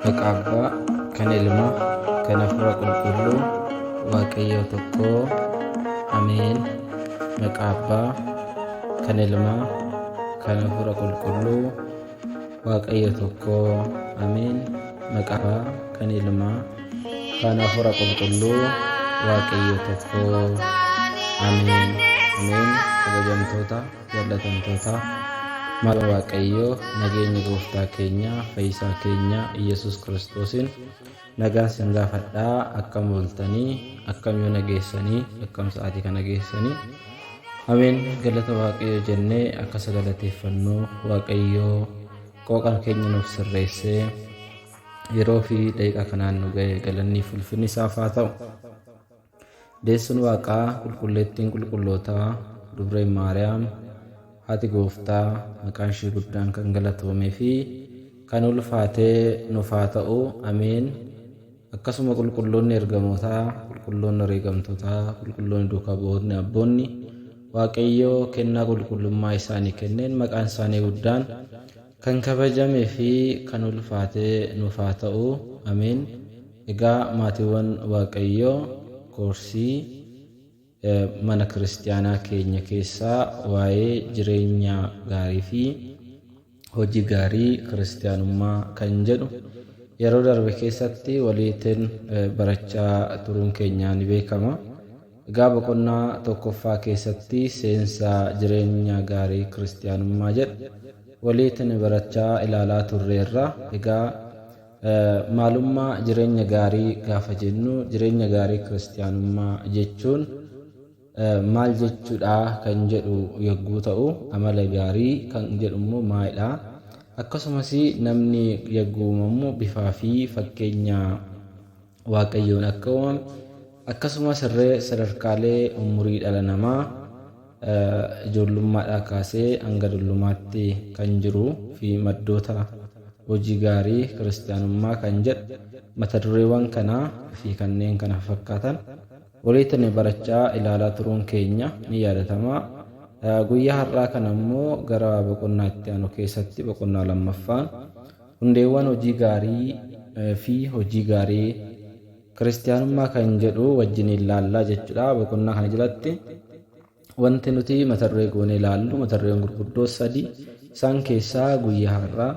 Maqaa Abbaa, kan Ilmaa, kan Hafuura Qulqulluu, Waaqayyo tokkoo, Ameen. Maqaa Abbaa, kan Ilmaa, kan Hafuura Qulqulluu, Waaqayyo tokkoo, Ameen. Maqaa Abbaa, kan Ilmaa, kan Hafuura Qulqulluu, Waaqayyo tokkoo, Ameen. Ameen. Kabajamtoota, jaallatamtoota, Maqaa Waaqayyoo nageenya gooftaa keenya fayyisaa keenya Iyyasuus Kiristoosiin nagaan sin gaafadhaa. Akkam ooltanii? Akkam yoo nageessanii? Akkam sa'aatii kana geessanii? Ameen. Galata Waaqayyoo jennee akka sagalateeffannuu Waaqayyoo qooqa keenya nuuf sirreessee yeroo fi daqiiqaa kanaan nu ga'e galanni fi ulfinni isaaf haa ta'u. Deessuun Waaqaa qulqulleettiin qulqullootaa Dubreen Maariyaam haati Gooftaa maqaan ishii guddaan kan galatoomee fi kan ulfaatee nuuf haa ta'u. Ameen. Akkasuma qulqulloonni ergamootaa, qulqulloonni wareegamtootaa, qulqulloonni duukaa bu'oonni abboonni Waaqayyoo kennaa qulqullummaa isaanii kenneen maqaan isaanii guddaan kan kabajamee fi kan ulfaatee nuuf haa ta'u. Ameen. Egaa maatiiwwan Waaqayyoo, koorsii mana kiristiyaanaa keenya keessaa waa'ee jireenya gaarii fi hojii gaarii kiristiyaanummaa kan jedhu yeroo darbe keessatti waliitiin barachaa turuun keenya ni beekama. Egaa boqonnaa tokkoffaa keessatti seensa jireenya gaarii kiristiyaanummaa jedhu waliitiin barachaa ilaalaa turreerra. Egaa maalummaa jireenya gaarii gaafa jennu, jireenya gaarii kiristiyaanummaa jechuun maal jechuudha kan jedhu yogguu ta'u, amala gaarii kan jedhu immoo maalidha? Akkasumas namni yogguu uumamu bifaa fi fakkeenya Waaqayyoon akka uumame, akkasumas irree sadarkaalee umurii dhala namaa ijoollummaadhaa kaasee hanga dullumaatti kan jiru fi maddoota hojii gaarii kiristiyaanummaa kan jedhu mata dureewwan kanaa fi kanneen kana fakkaatan waliitiin barachaa ilaalaa turuun keenya ni yaadatama. Guyyaa har'aa kana immoo gara boqonnaa itti aanu keessatti boqonnaa lammaffaan hundeewwan hojii gaarii fi hojii gaarii kiristiyaanummaa kan jedhu wajjin ilaallaa jechuudha. Boqonnaa kana jalatti wanti nuti mata duree goonee ilaallu mata dureewwan gurguddoo sadi, isaan keessaa guyyaa har'aa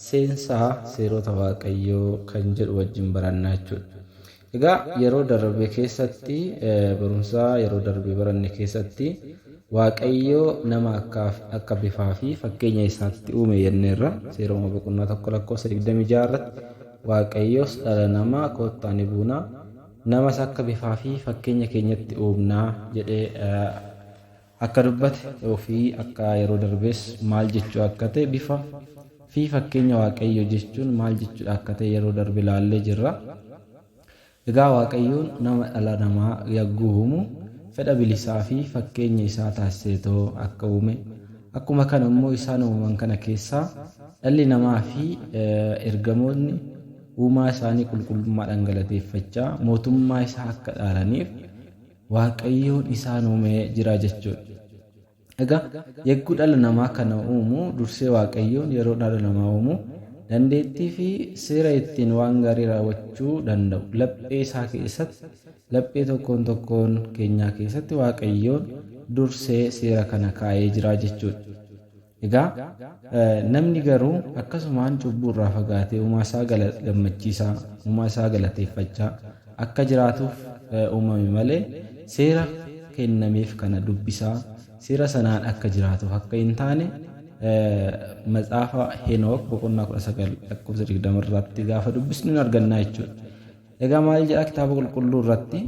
seensaa seerota Waaqayyoo kan jedhu wajjin barannaa jechuudha. Egaa yeroo darbe keessatti, barumsa yeroo darbe baranne keessatti, Waaqayyo nama akka bifaa fi fakkeenya isaatti uume jenneerra. Seera Uumaa boqonnaa 1 lakkoofsa 26 irratti Waaqayyos dhala namaa koottaa ni buuna, namas akka bifaa fi fakkeenya keenyatti uumnaa jedhee akka dubbate ofii akka yeroo darbees maal jechuu akka ta'e, bifa fi fakkeenya Waaqayyoo jechuun maal jechuudha akka ta'e yeroo darbe ilaallee jirra. Egaa Waaqayyoon nama dhala namaa yagguu uumu fedha bilisaa fi fakkeenya isaa taasiseetoo akka uume, akkuma kana immoo isaan uumaman kana keessaa dhalli namaa fi ergamoonni uumaa isaanii qulqullummaadhaan galateeffachaa mootummaa isaa akka dhaalaniif Waaqayyoon isaan uumee jira jechuudha. Egaa yagguu dhala namaa kana uumu dursee Waaqayyoon yeroo dhala namaa uumu dandeettii fi seera ittiin waan gaarii raawwachuu danda'u laphee isaa keessatti, laphee tokkoon tokkoon keenyaa keessatti Waaqayyoon dursee seera kana kaa'ee jira jechuudha. Egaa namni garuu akkasumaan cubbuu irraa fagaatee uumaa isaa gammachiisaa, uumaa isaa galateeffachaa akka jiraatuuf uumame malee seera kennameef kana dubbisaa seera sanaan akka jiraatuuf akka hin taane Matsaafa Henook boqonnaa 19 lakkoofsa 20 irratti gaafa dubbisnu hin argannaa jechuudha. Egaa maal jedha kitaaba qulqulluu irratti?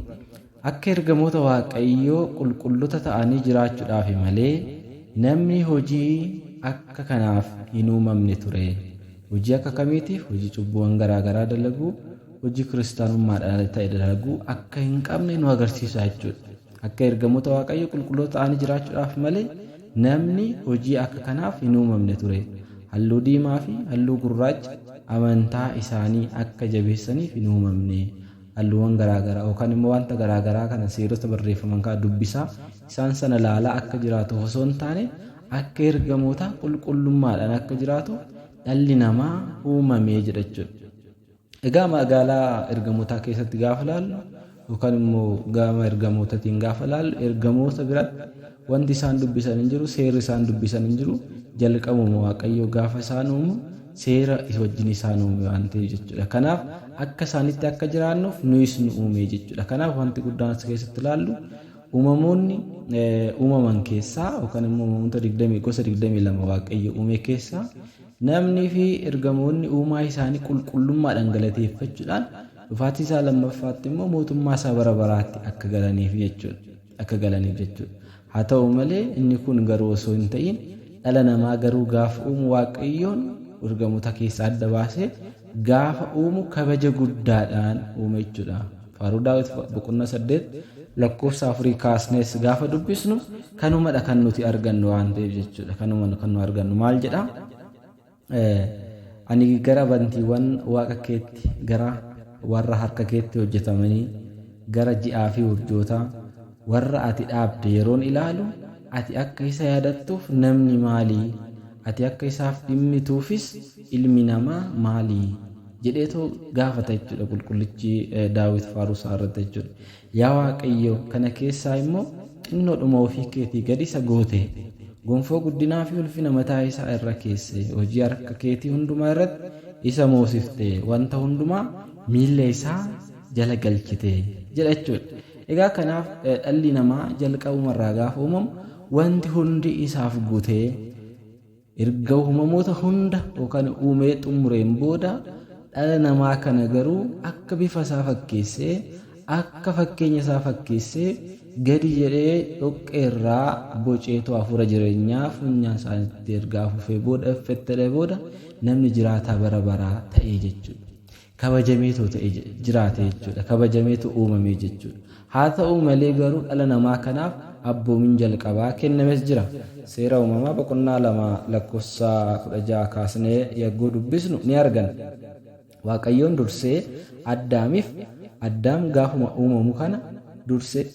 Akka ergamoota Waaqayyoo qulqullota ta'anii jiraachuudhaafi malee namni hojii akka kanaaf hin uumamne ture. Hojii akka kamiitiif? Hojii cubbuuwwan garaa garaa dalaguu, hojii kiristaanummaadhaan ala ta'e dalaguu akka hin qabne nu agarsiisa jechuudha. Akka ergamoota Waaqayyoo qulqulloota ta'anii jiraachuudhaaf malee namni hojii akka kanaaf hin uumamne ture. Halluu diimaa fi halluu gurraacha amantaa isaanii akka jabeessaniif hin uumamne. Halluuwwan garaa garaa yookaan immoo wanta garaa garaa kana seerota barreeffaman kana dubbisaa isaan sana laalaa akka jiraatuuf osoo hin taane akka ergamootaa qulqullummaadhaan akka jiraatu dhalli namaa uumamee jedha jechuudha. Egaa magaalaa ergamootaa keessatti gaafa laallu yookaan immoo gama ergamootaatiin gaafa laallu ergamoota biratti wanti isaan dubbisan hin jiru, seerri isaan dubbisan hin jiru. Jalqabuma Waaqayyo gaafa isaan uumu seera wajjin isaan uume waan ta'eef jechuudha. Kanaaf akka isaanitti akka jiraannuuf nuyis nu uume jechuudha. Kanaaf wanti guddaan as keessatti ilaallu uumamoonni uumaman keessaa yookaan immoo uumamoota gosa 22 Waaqayyo uume keessaa namni fi ergamoonni uumaa isaanii qulqullummaadhaan galateeffachuudhaan dhufaatii isaa lammaffaatti immoo mootummaa isaa bara baraatti akka galaniif jechuudha. Akka galaniif jechuudha. Haa ta'u malee inni kun garuu osoo hin ta'in dhala namaa garuu gaafa uumu Waaqayyoon ergamoota keessaa adda baasee gaafa uumu kabaja guddaadhaan uume jechuudha. Faaruu Daawit boqonnaa 8 lakkoofsa 4 kaasnees gaafa dubbisnu kanumadha kan nuti argannu waan ta'eef jechuudha. Kanuma kan nu argannu maal jedhaa? Ani gara bantiiwwan waaqa keetti, gara warra harka keetti hojjetamanii, gara ji'aa fi urjootaa warra ati dhaabde yeroon ilaalu, ati akka isa yaadattuuf namni maalii? Ati akka isaaf dhimmituufis ilmi namaa maalii? jedheetoo gaafata jechuudha qulqullichi Daawit faaruu isaa irratti jechuudha. Yaa Waaqayyo, kana keessaa immoo xinnoodhuma ofii keetii gad isa goote. Gonfoo guddinaa fi ulfina mataa isaa irra keesse, hojii harka keetii hundumaa irratti isa moosifte, wanta hundumaa miilla isaa jala galchite jedha jechuudha. Egaa kanaaf dhalli namaa jalqabumarraa gaafa uumamu wanti hundi isaaf guutee erga uumamoota hunda yookaan uumee xumureen booda dhala namaa kana garuu akka bifa isaa fakkeessee akka fakkeenya isaa fakkeessee gadi jedhee dhoqqee irraa boceetu hafuura jireenyaa funyaan isaaniitti erga afuufee booda effettedhe booda namni jiraataa bara baraa ta'ee jechuudha. Kabajameetoo ta'e jiraate jechuudha. Kabajameetu uumame jechuudha. Haa ta'u malee garuu dhala namaa kanaaf abboomiin jalqabaa kennames jira. Seera uumamaa boqonnaa 2 lakkoofsa 16 kaasnee yagguu dubbisnu ni arganna. Waaqayyoon dursee Addaamiif Addaam gaafuma uumamu kana dursee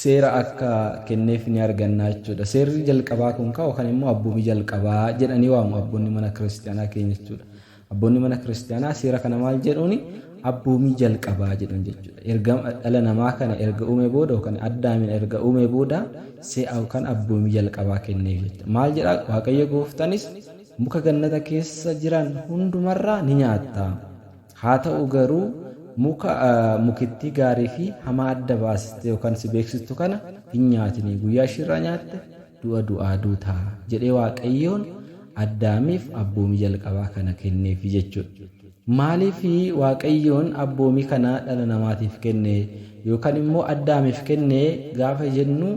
seera akka kenneef ni arganna jechuudha. Seerri jalqabaa kun kaa yookaan immoo abboomii jalqabaa jedhanii waamu abboonni mana kiristaanaa keenya jechuudha. Abboonni mana kiristaanaa seera kana maal jedhuuni? Abboomii jalqabaa jedhan jechuudha. Erga dhala namaa kana erga uume booda yookaan Addaamin erga uume booda se'a yookaan abboomii jalqabaa kenneef jechuudha. Maal jedha? Waaqayyo gooftanis muka gannata keessa jiran hundumarraa ni nyaatta. Haa ta'u garuu muka mukittii gaarii fi hamaa adda baasiste yookaan si beeksistu kana hin nyaatini. Guyyaa ishiirraa nyaatte du'a du'aa duuta jedhee Waaqayyoon Addaamiif abboomii jalqabaa kana kenneefi jechuudha. Maaliif Waaqayyoon abboomii kana dhala namaatiif kenne yookaan immoo Addaamiif kenne gaafa jennu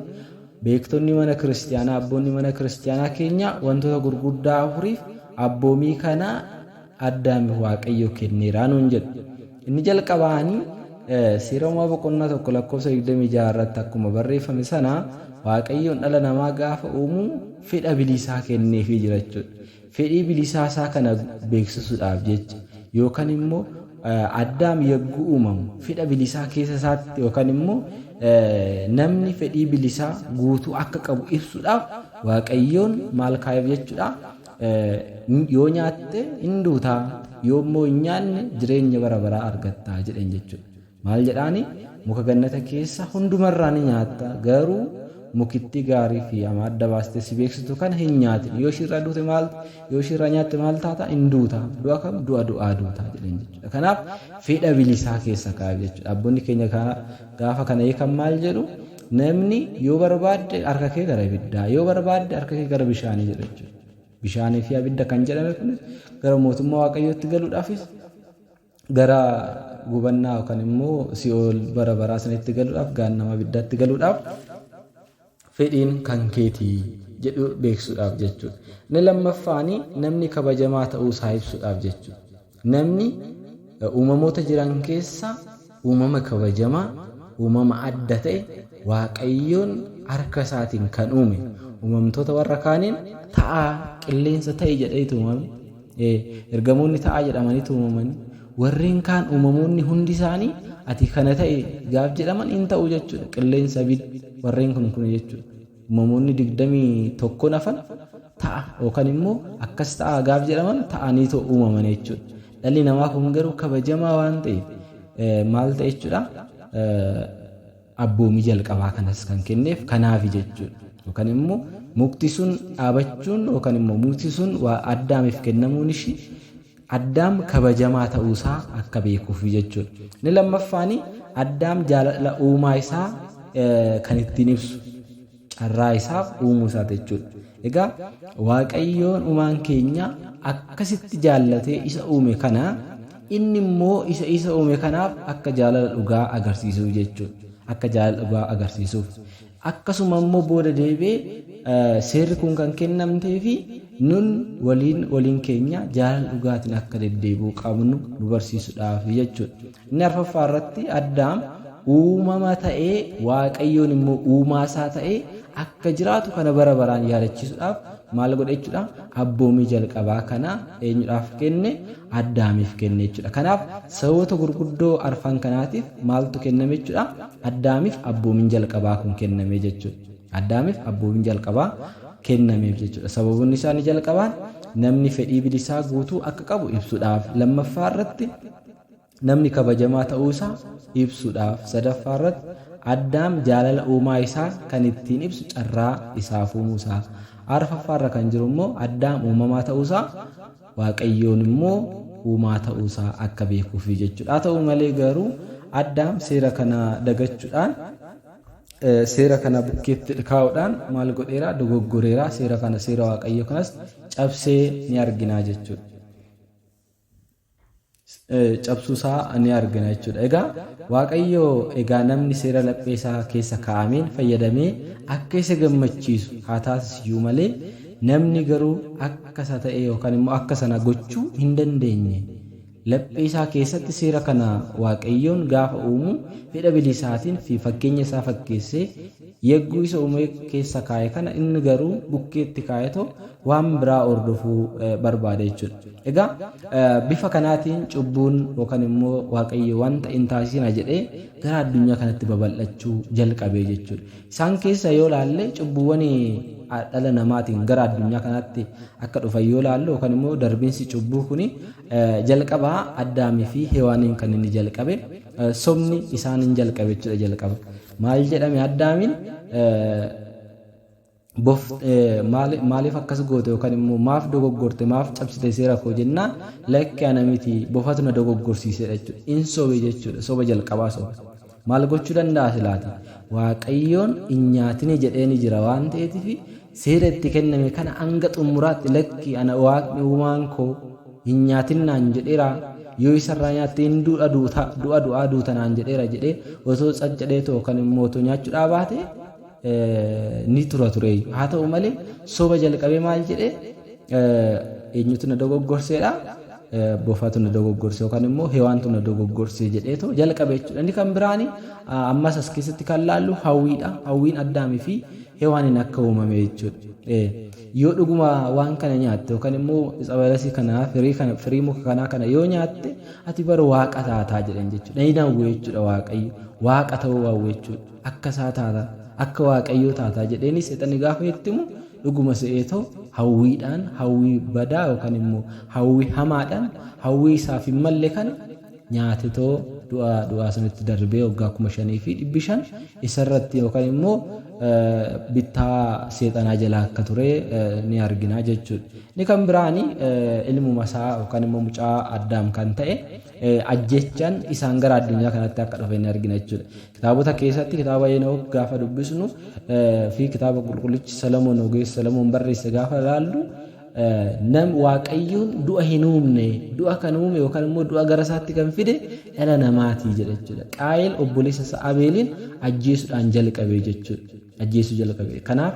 beektonni mana kiristiyaanaa abboonni mana kiristiyaanaa keenya wantoota gurguddaa afuriif abboomii kana Addaamiif Waaqayyo kenneera nuun jedhu. Inni jalqabaanii seera uumamaa boqonnaa 1 lakkoofsa 26 irratti akkuma barreeffame sana Waaqayyoon dhala namaa gaafa uumu fedha bilisaa kenneefii jira jechuudha. Fedhii bilisaa isaa kana beeksisuudhaaf jecha yookaan immoo Addaam yagguu uumamu fedha bilisaa keessa isaatti yookaan immoo namni fedhii bilisaa guutuu akka qabu ibsuudhaaf Waaqayyoon maal kaa'eef jechuudha. Yoo nyaatte hin duutaa, yoo immoo hin nyaanne jireenya bara baraa argattaa jedheen jechuudha. Maal jedhaani? Muka gannata keessa hundumarraa ni nyaatta, garuu mukittii gaarii fi hamaa adda baastee si beeksistu kana hin nyaatin. Yoo ishiirraa duute maal, yoo ishiirraa nyaatte maal taata? Hin duuta. Du'a kam? Du'a du'aa duuta jedheen jechuudha. Kanaaf fedha bilisaa keessa kaa'eef jechuudha. Abboonni keenya gaafa kana hiikan maal jedhu? Namni yoo barbaadde harka kee gara ibiddaa, yoo barbaadde harka kee gara bishaanii jedha jechuudha. Bishaanii fi abidda kan jedhame kunis gara mootummaa Waaqayyootti galuudhaafis gara gubannaa yookaan immoo si'ool bara baraa sanitti galuudhaaf gaannama abiddaatti galuudhaaf fedhiin kan keetii jedhu beeksisuudhaaf jechuudha. Inni lammaffaani namni kabajamaa ta'uu isaa ibsuudhaaf jechuudha. Namni uumamoota jiran keessa uumama kabajamaa, uumama adda ta'e Waaqayyoon harka isaatiin kan uume uumamtoota warra kaaniin ta'aa qilleensa ta'i jedheetu uumame. Ergamoonni ta'aa jedhamaniitu uumamani. Warreen kaan uumamoonni hundi isaanii ati kana ta'e gaaf jedhaman hin ta'u jechuudha. Qilleensa, abiddi warreen kun kun jechuudha. Uumamoonni 21 hafan ta'a yookaan immoo akkas ta'a gaaf jedhaman ta'aniitoo uumaman jechuudha. Dhalli namaa kun garuu kabajamaa waan ta'eef maal ta'e jechuudha? Abboomii jalqabaa kanas kan kenneef kanaafi jechuudha. Yookaan immoo mukti sun dhaabachuun yookaan immoo mukti sun Addaamiif kennamuun ishii Addaam kabajamaa ta'uusaa akka beekuuf jechuudha. Inni lammaffaani Addaam jaalala uumaa isaa kan ittiin ibsu carraa isaaf uumuu isaati jechuudha. Egaa Waaqayyoon uumaan keenya akkasitti jaallatee isa uume kana inni immoo isa isa uume kanaaf akka jaalala dhugaa agarsiisuuf jechuudha. Akka jaalala dhugaa agarsiisuuf. Akkasuma immoo booda deebi'ee seerri kun kan kennamtee fi nun waliin waliin keenya jaalala dhugaatiin akka deddeebi'uu qabnu nu barsiisuudhaaf jechuudha. Inni arfaffaa irratti Addaam uumama ta'ee Waaqayyoon immoo uumaa isaa ta'ee akka jiraatu kana bara baraan yaadachiisuudhaaf maal godhe jechuudha? Abboomii jalqabaa kana eenyudhaaf kenne? Addaamiif kenne jechuudha. Kanaaf sababoota gurguddoo arfan kanaatiif maaltu kenname jechuudha? Addaamiif abboomiin jalqabaa kun kenname jechuudha. Addaamiif abboomiin jalqabaa kennameef jechuudha. Sababoonni isaanii jalqabaan namni fedhii bilisaa guutuu akka qabu ibsuudhaaf, lammaffaa irratti namni kabajamaa ta'uu isaa ibsuudhaaf, sadaffaa irratti Addaam jaalala uumaa isaa kan ittiin ibsu carraa isaaf uumuu isaa, arfaffaa irra kan jiru immoo Addaam uumamaa ta'uu isaa Waaqayyoon immoo uumaa ta'uu isaa akka beekuufi jechuudha. Haa ta'u malee garuu Addaam seera kana dagachuudhaan seera kana bukkeetti kaa'uudhaan maal godheera? Dogoggoreera. Seera kana seera Waaqayyoo kanas cabsee ni argina jechuudha. Cabsuu isaa ni argina jechuudha. Egaa Waaqayyo egaa namni seera laphee isaa keessa kaa'ameen fayyadamee akka isa gammachiisu haa taasisuyyuu malee namni garuu akka isa ta'e yookaan immoo akka sana gochuu hin dandeenye. Laphee isaa keessatti seera kana Waaqayyoon gaafa uumu fedha bilisaatiin fi fakkeenya isaa fakkeessee yegguu isa uumee keessa kaa'e kana inni garuu bukkeetti kaa'etoo waan biraa hordofuu barbaade jechuudha. Egaa bifa kanaatiin cubbuun yookaan immoo Waaqayyo wanta hin taasisina jedhee gara addunyaa kanatti babal'achuu jalqabee jechuudha. Isaan keessa yoo laalle cubbuuwwan dhala namaatiin gara addunyaa kanaatti akka dhufan yoo laallu yookaan immoo darbinsi cubbuu kuni jalqabaa Addaamii fi Hewaaniin kan inni jalqabe sobni isaaniin jalqabe jechuudha jalqaba. Maal jedhame Addaamiin maaliif akkas goote yookaan immoo maaf dogoggorte, maaf cabsite seera koo jennaan, lakki ana miti, bofatu na dogoggorsiisedha jechuudha. In sobe jechuudha, soba jalqabaa sobe. Maal gochuu danda'a silaati? Waaqayyoon hin nyaatini jedhee ni jira waan ta'eetiif seera itti kenname kana hanga xumuraatti lakki ana waaqni uumaan koo hin nyaatin naan jedheera, yoo isarraa nyaatte hin du'a duuta, du'a du'aa duuta naan jedheera jedhee osoo caccadeetoo yookaan immoo otoo nyaachuudhaa baate ni tura ture. Haa ta'u malee soba jalqabee maal jedhee, eenyutu na dogoggorseedha? Bofatu na dogoggorse yookaan immoo hewaantu na dogoggorse jedheetoo jalqabe jechuudha. Inni kan biraani ammas as keessatti kan laallu hawwiidha. Hawwiin Addaamii fi Hewaaniin akka uumame jechuudha. Yoo dhuguma waan kana nyaatte yookaan immoo tsabalasii kana firii kana firii muka kanaa kana yoo nyaatte ati bara waaqa taataa jedhan jechuudha. Ni hawwe jechuudha Waaqayyo. Waaqa ta'uu hawwe jechuudha. Akka isaa taata, akka Waaqayyoo taataa jedheeni seexanni gaafa itti himu dhuguma se'eetoo hawwiidhaan, hawwii badaa yookaan immoo hawwii hamaadhaan, hawwii isaaf hin malle kana nyaatetoo du'a du'aa sanatti darbee waggaa 5500 isarratti yookaan immoo bittaa seexanaa jala akka ture ni argina jechuudha. Inni kan biraani ilmuma isaa yookaan immoo mucaa Addaam kan ta'e ajjechaan isaan gara addunyaa kanatti akka dhufe ni argina jechuudha. Kitaabota keessatti kitaaba Henook gaafa dubbisnu fi kitaaba qulqullichi Salamoon ogeessi Salamoon barreesse gaafa ilaallu nam Waaqayyoon du'a hin uumne, du'a kan uume yookaan immoo du'a gara isaatti kan fide dhala namaatii jedha jechuudha. Qaayel obboleessa isaa Abeeliin ajjeesuudhaan jalqabe jechuudha. Ajjeesuu jalqabe. Kanaaf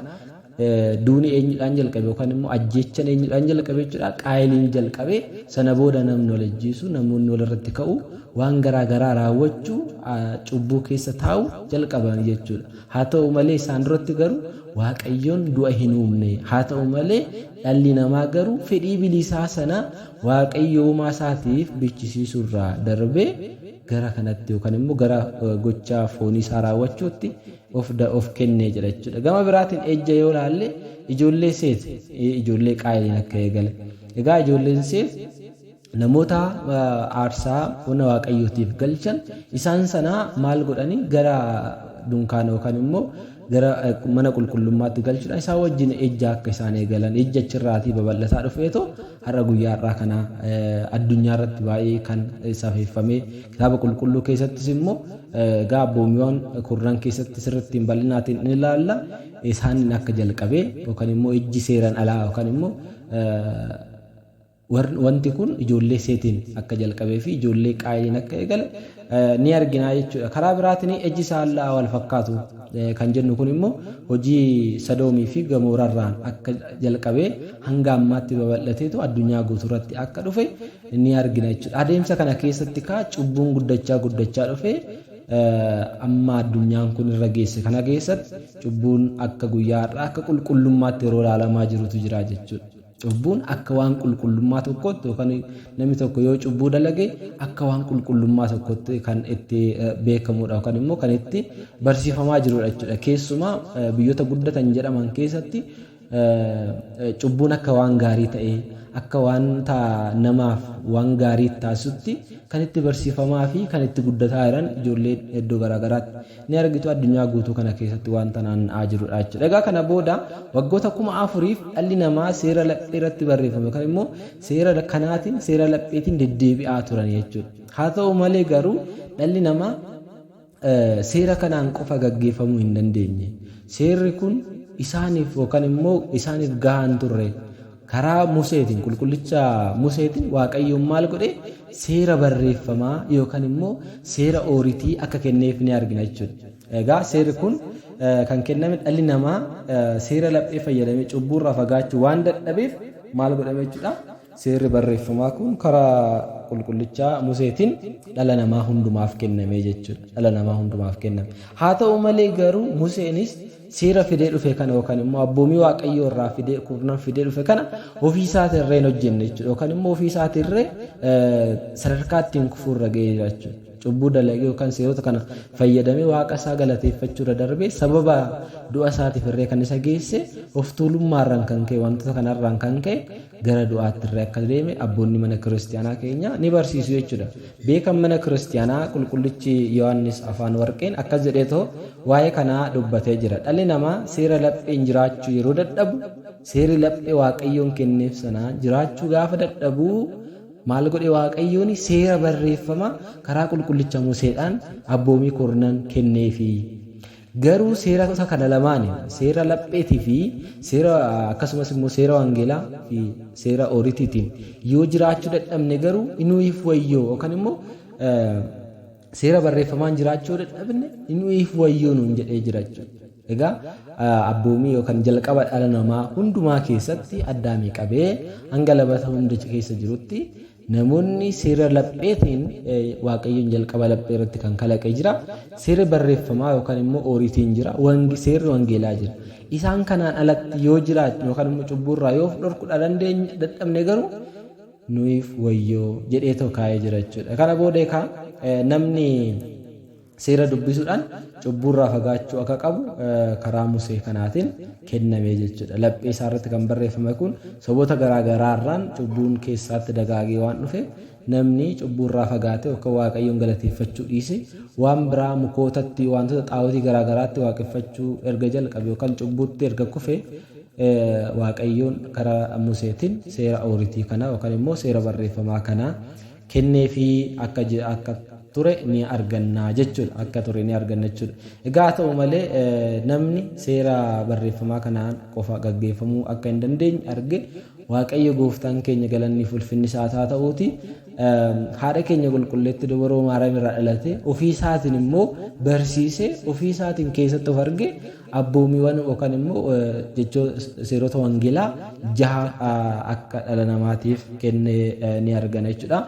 duuni eenyudhaan jalqabe yookaan immoo ajjeechan eenyudhaan jalqabe jechuudha? Qaayeliin jalqabe. Sana booda namni wal ajjeesu, namoonni walirratti ka'u, waan garaa garaa raawwachuu, cubbuu keessa taa'u jalqaban jechuudha. Haa ta'u malee isaan duratti garuu Waaqayyoon du'a hin uumne. Haa ta'u malee dhalli namaa garuu fedhii bilisaa sana Waaqayyo uumaa isaatiif bichisiisuurraa darbee gara kanatti yookaan immoo gara gochaa foonii isaa raawwachuutti of kennee jira jechuudha. Gama biraatiin ejja yoo ilaalle ijoollee Seet ijoollee Qaayiliin akka eegale. Egaa ijoolleen Seet namoota aarsaa mana Waaqayyootiif galchan isaan sana maal godhanii gara dunkaana yookaan immoo gara mana qulqullummaatti galchuudhaan isaan wajjin ejja akka isaan eegalan ejja achirraatii babal'ataa dhufeetoo har'a guyyaa har'aa kana addunyaa irratti baay'ee kan safeeffamee kitaaba qulqulluu keessattis immoo egaa abboomiiwwan kurnan keessatti sirriitti bal'inaatiin ni ilaalla isaan akka jalqabee yookaan immoo ejji seeraan alaa yookaan immoo wanti kun ijoollee Seetiin akka jalqabee fi ijoollee Qaayiliin akka eegale ni argina jechuudha. Karaa biraatiin ejji saallaa wal fakkaatu kan jennu kun immoo hojii Sadoomii fi Gamoorarraan akka jalqabee hanga ammaatti babal'ateetu addunyaa guutuurratti akka dhufe ni argina jechuudha. Adeemsa kana keessatti kaa cubbuun guddachaa guddachaa dhufee amma addunyaan kun irra geesse kana keessatti cubbuun akka guyyaa har'aa akka qulqullummaatti yeroo ilaalamaa jirutu jira jechuudha. Cubbuun akka waan qulqullummaa tokkootti yookaan namni tokko yoo cubbuu dalage akka waan qulqullummaa tokkotti kan itti beekamudha yookaan immoo kan itti barsiifamaa jirudha jechuudha. Keessumaa biyyoota guddatan jedhaman keessatti cubbuun akka waan gaarii ta'ee akka waan namaaf waan gaarii taasisutti kan itti barsiifamaa fi kan itti guddataa jiran ijoollee iddoo garaagaraatti ni argitu addunyaa guutuu kana keessatti wanta naanna'aa jirudha jechuudha. Egaa kana booda waggoota 4000f dhalli namaa seera laphee irratti barreeffame yookaan immoo seera kanaatiin seera lapheetiin deddeebi'aa turan jechuudha. Haa ta'u malee garuu dhalli namaa seera kanaan qofa gaggeeffamuu hin dandeenye. Seerri kun isaaniif yookaan immoo isaaniif gahaa hin turre. Karaa Museetiin qulqullicha Museetiin Waaqayyoon maal godhe seera barreeffamaa yookaan immoo seera ooritii akka kenneef ni argina jechuudha. Egaa seerri kun kan kenname dhalli namaa seera laphee fayyadamee cubbuurraa fagaachuu waan dadhabeef maal godhame jechuudha. Seerri barreeffamaa kun karaa qulqullichaa Museetiin dhala namaa hundumaaf kenname jechuudha. Dhala namaa hundumaaf kenname. Haa ta'u malee garuu Museenis seera fidee dhufe kana yookaan immoo abboomii Waaqayyoo irraa fidee kurnan fidee dhufe kana ofii isaatirree hin hojjenne jechuudha. Yookaan immoo ofii isaatirree sadarkaa ittiin kufuu irra ga'ee jira jechuudha. Cubbuu dalagee yookaan seerota kana fayyadamee Waaqa isaa galateeffachuu irra darbee sababa du'a isaatiif irree kan isa geesse of tuulummaarraan kan ka'e wantoota kanarraan kan ka'e gara du'aatti irree akka deeme abboonni mana kiristiyaanaa keenya ni barsiisu jechuudha. Beekan mana kiristiyaanaa qulqullichi Yohaannis Afaan Warqeen akkas jedheetoo waa'ee kanaa dubbatee jira. Dhalli namaa seera lapheen jiraachuu yeroo dadhabu seerri laphee Waaqayyoon kenneef sanaa jiraachuu gaafa dadhabu maal godhe Waaqayyoon seera barreeffama karaa qulqullicha Museedhaan abboomii kurnan kenneefi. Garuu seerota kana lamaaniin seera lapheetii fi seera akkasumas immoo seera wangeelaa fi seera ooritiitiin yoo jiraachuu dadhabne garuu inuuf wayyoo yookaan immoo seera barreeffamaan jiraachuu dadhabne inuuf wayyoo nuun jedhee jira jechuudha. Egaa abboomii yookaan jalqaba dhala namaa hundumaa keessatti Addaamii qabee hanga labata hunda keessa jirutti namoonni seera lapheetiin Waaqayyoon jalqaba laphee irratti kan kalaqe jira. Seerri barreeffamaa yookaan immoo ooritiin jira. Seerri wangeelaa jira. Isaan kanaan alatti yoo jiraachuu yookaan immoo cubbuurraa yoo of dhorkuu dadhabne garuu nuyiif wayyoo jedheetoo kaa'ee jira jechuudha. Kana booda egaa namni seera dubbisuudhaan cubbuurraa fagaachuu akka qabu karaa Musee kanaatiin kenname jechuudha. Laphee isaa irratti kan barreeffame kun saboota garaa garaarraan cubbuun keessaatti dagaagee waan dhufe namni cubbuurraa fagaate yookaan Waaqayyoon galateeffachuu dhiise waan biraa mukootatti wantoota xaa'ootii garaa garaatti waaqeffachuu erga jalqabe yookaan cubbuutti erga kufe Waaqayyoon karaa Museetiin seera ooritii kana yookaan immoo seera barreeffamaa kana kenneefii akka ture ni arganna jechuudha. Akka ture ni arganna jechuudha. Egaa haa ta'u malee namni seera barreeffamaa kanaan qofa gaggeeffamuu akka hin dandeenye arge Waaqayyo gooftaan keenya galanni fi ulfinni isaa haa ta'uuti. Haadha keenya qulqulleetti dubaroo Maariyaam irraa dhalate ofii isaatiin immoo barsiise ofii isaatiin keessatti of arge abboomiiwwan yookaan immoo jechoo seerota wangeelaa jaha akka dhala namaatiif kenne ni argana jechuudha.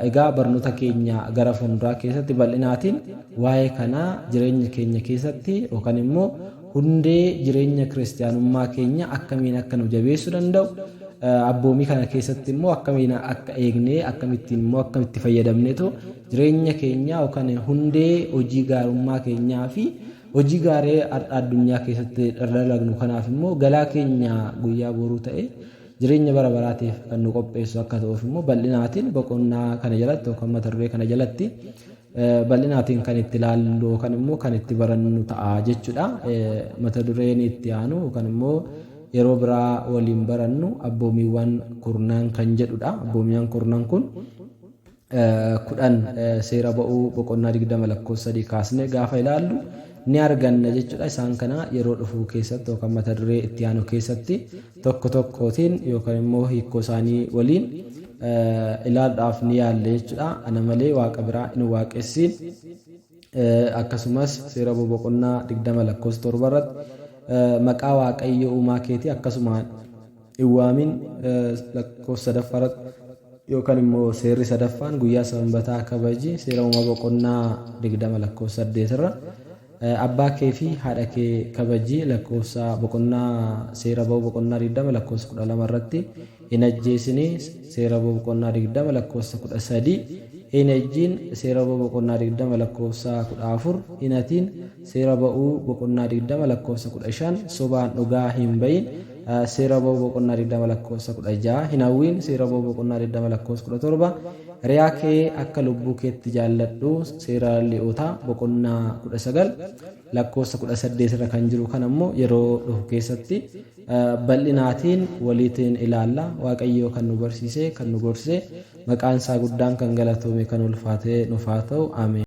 Egaa barnoota keenya gara fuulduraa keessatti bal'inaatiin waa'ee kanaa jireenya keenya keessatti yookaan immoo hundee jireenya kiristiyaanummaa keenya akkamiin akka nu jabeessuu danda'u, abboomii kana keessatti immoo akkamiin akka eegnee, akkamittiin immoo akkamitti fayyadamneetu jireenya keenya yookaan hundee hojii gaarummaa keenyaa fi hojii gaarii addunyaa keessatti dalagnu kanaaf immoo galaa keenya guyyaa boruu ta'e jireenya bara baraatiif kan nu qopheessu akka ta'uuf immoo bal'inaatiin boqonnaa kana jalatti yookaan mata duree kana jalatti bal'inaatiin kan itti ilaallu yookaan immoo kan itti barannu ta'a jechuudha. Mata dureen itti aanu yookaan immoo yeroo biraa waliin barannu abboomiiwwan kurnaan kan jedhudha. Abboomiiwwan kurnan kun 10 seera ba'uu boqonnaa 20 lakkoofsa 3 kaasnee gaafa ilaallu ni arganna jechuudha. Isaan kana yeroo dhufu keessatti yookaan mata duree itti aanu keessatti tokko tokkootiin yookaan immoo hiikoo isaanii waliin ilaaluudhaaf ni yaalle jechuudha. Ana malee waaqa biraa hin waaqessiin, akkasumas seera ba'uu boqonnaa 20 lakkoofsa 7 irratti maqaa Waaqayyo uumaa keetii akkasumaan hin waamin, lakkoofsa sadaffaa irratti yookaan immoo seerri sadaffaan guyyaa sanbataa kabaji, seera uumaa boqonnaa 20 lakkoofsa 8 irra, abbaa kee fi haadha kee kabaji, lakkoofsa boqonnaa seera ba'uu boqonnaa 20 lakkoofsa 12 irratti, hin ajjeesinii, seera ba'uu boqonnaa 20 lakkoofsa 13, hin ejjiin, seera ba'uu boqonnaa 20 lakkoofsa 14, hin hatiin, seera ba'uu boqonnaa 20 lakkoofsa 15, sobaan dhugaa hin bayin, seera ba'uu boqonnaa 20 lakkoofsa 16, hin hawwiin, seera ba'uu boqonnaa 20 lakkoofsa 17, hiriyaa kee akka lubbuu keetti jaalladhu, seera Lewwotaa boqonnaa 19 lakkoofsa 18 irra kan jiru kan ammoo yeroo dhufu keessatti bal'inaatiin waliitiin ilaalla. Waaqayyo kan nu barsiise, kan nu gorse, maqaan isaa guddaan kan galatoome, kan ulfaate nuuf haa ta'u. Ameen.